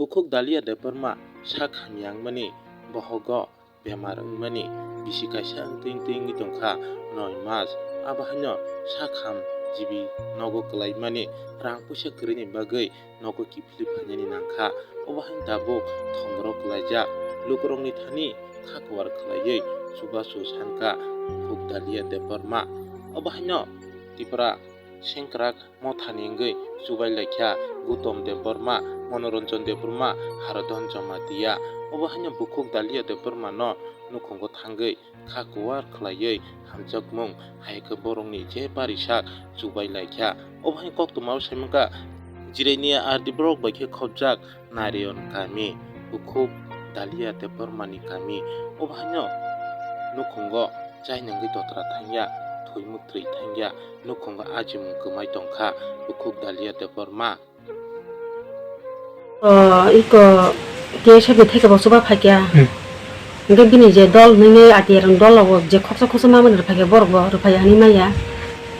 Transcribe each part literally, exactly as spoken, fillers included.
Bukhuk Dalia Debbarma sak hamya wngmani bohogo bemar wngmani bisi kaisa wngtwi wngtwi wngwi tongkha noi mas. Abo haino sak ham jibi nogo kwlaimani rang puisa kwrwini bagwi nogo kiphilwi phainani nangkha. Obo haino tabuk thongborok kwlaijak lukurokni thani kha kuwar khwlaiwi chubachu sankha Bukhuk Dalia Debbarma. Obo haino Tripura sengkrak mothani wngwi chubai laikha Gautam Debbarma, Manoranjan Debbarma, Haradhan Jamatia. Obo haino Bukhuk Dalia Debbarma no nukhungo thangwi kha kuwar khwlaiwi hamjakmung hai khe borokni je barisak chubai laikha. Obo hai koktwmao saimankha Jirania R D block bai khe khopjak Narayan kami, Bukhuk Dalia Debbarmani kami. Obo haino nukhungo chainangwi totra thangya, thwi mwktwi thangya, nukhungo ajimung kwmai tongkha Bukhuk Dalia Debbarma. O, iko T S F ni theke bo chuba phaikya. Hmm. Hwnkhe bini je dol hwnwi atiyarang dol o je khoksa khoksa mamani rwphaikya borok bo rwphai ani maya.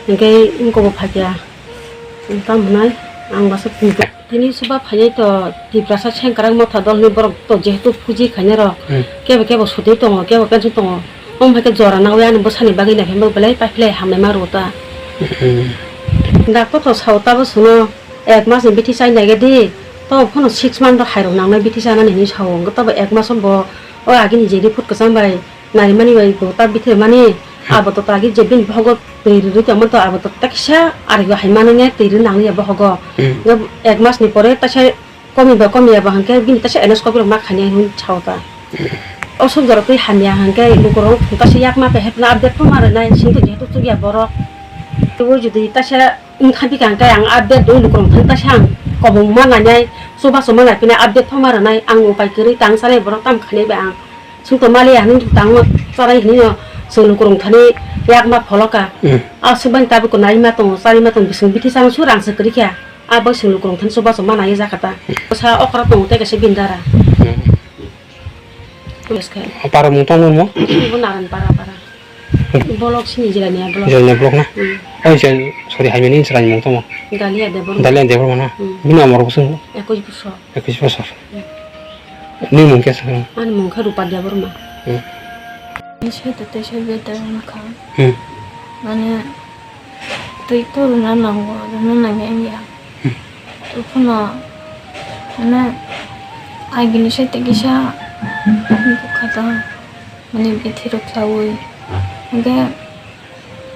Hwnkhe wngkok bo phaikya. Tamo hwnai ang basa tini chuba phainai to Tiprasa sengkrak motha dol hwnwi borok to jehetu puji khainai rok. Hmm. Kebo kebo sotwi tongo, kebo pension tongo. Omo hai khe jora nangwi ani bwsani bagwi naikhe belai paiphlai hamlaima rwo ta. Hmm. Doctor to sao tabo sono. Ek mas ni bithi chai nai di, to phano six month rok hai rok nangnai bithi chanani hinwi sao, hwnkhe tobo ek mas o bo o agini je report kwchang bai naimani bai bo ta bithi mani, abo to agi je bini bohogo twi rwrwi tongma to abo to teksa ari bo hai mano ne twi rwna nangliya bohogo. Hmm. Hwnkhe ek mas ni pore teksa komi ba komi ya ba hwnkhe bini teksa endoscopy rok ma khainai hinwi sao ta. O suk jorok twi hamya hwnkhe lukurok thung teksa yakma bai hepna update phano ma rwnai sing to jehetu chukya borok. Tei o jodi teksa Wngkha bikha hwnkhe ang update doi lukurok thani kaisa ang kobong ma nainai, chubachu ma naiphinai update pho ma rwnai, ang upai kwrwi tang chanai borok tamo khainai bai ang. Chwng to maliya hinwi tangma chanai hinwi no chwng lukurok thani yakma pholoka. Hmm. Aswk bai tabuk nai ma tongo, chanai ma tongo, bising bithi chana su rang se kwrwi kha. Abo chwng lukurok thani chubachu ma nai jakha ta. Sa okra tongo tei kaisa bini dara. Hmm. Yes, kha. Para mung tong mo? Ibo Naran para, para. Bolok sini Jirania bolok. Jirania bolok na? Hmm. Oi, jen, sorry, hai mani Jirania mung tong mo? Dalia Debor. Dalia Debor mana? Hmm. Bini amor bosong? Ekus bosor. Ekus bosor. Hmm. Ni mung kesa? Ani mung kha Rupa Debor ma. Hmm. Ni se to te se be ta mung kha. Hmm. Mane Twi to rwna nango, rwna nangya wngya. Hmm. Tei phano, mane, agini side kisa bukha ta, mane, bithi rok chaui. Hwnkhe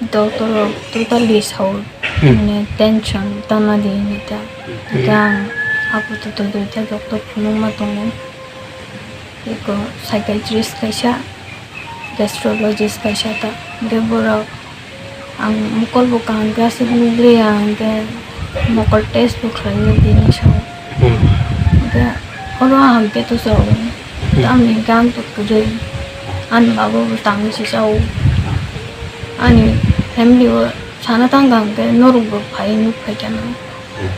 doctor rok totally saui, hmm, mane, tension tana di hinwi ta. Hmm. Hwnkhe ang abo to twi ta doctor phunukma tongo. Eko psychiatrist kaisa, gastrologist kaisa ta. Hwnkhe borok ang mokol bo kaham khe aswk nukliya, hwnkhe mokol test bo khlaina tini sao. Hmm. Hwnkhe oro aham khe tuchao. Hmm. Tamni hwnkhe ang to kwrwi, ani baba bo tangwi se chao. Ani family o sana tangkha hwnkhe norok bo phai nuk phaikha na. Hmm.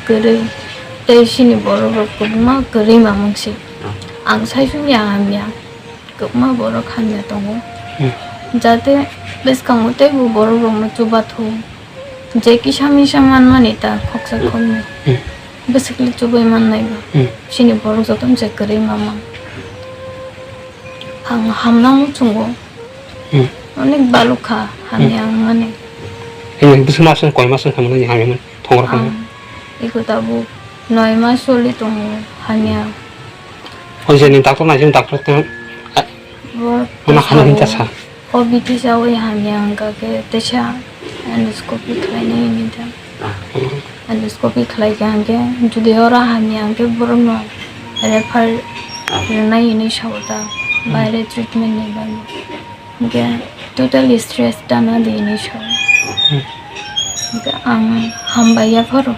Kwrwi tei chini borok rok kwbangma kwrwi mamung se. Ang sai sumya hamya, kwbangma borok hamya tongo. Hmm. Jate bwskango teibo borok rokno chubathung. Je kisa misa manmani ta khoksa, hmm, khoknwi. Hmm. Bwswkli chubai mannai ba. Hmm. Chini borok jotono je kwrwi mamang. Ang hamna muchungo. Hmm. Onek balukha hamya, hmm, wngmani. Ini bwswk masung koi masung hamya hamya man thongor khamya. Ang iko tabuk noi mas choli tongo hamya. Oi je ni doctor nai jeng doctor te. Bo ano hano hinta sa. O B T chawi hamya hwnkha khe teisa endoscopy khlainai hinwi ta. Endoscopy khlai kha hwnkhe jodi oro hamya hwnkhe borokno refer rwnai hinwi sao ta, baire treatment ni bagwi. Hwnkhe totally stress tana di hinwi sao. Hwnkhe ang hambai yapharo.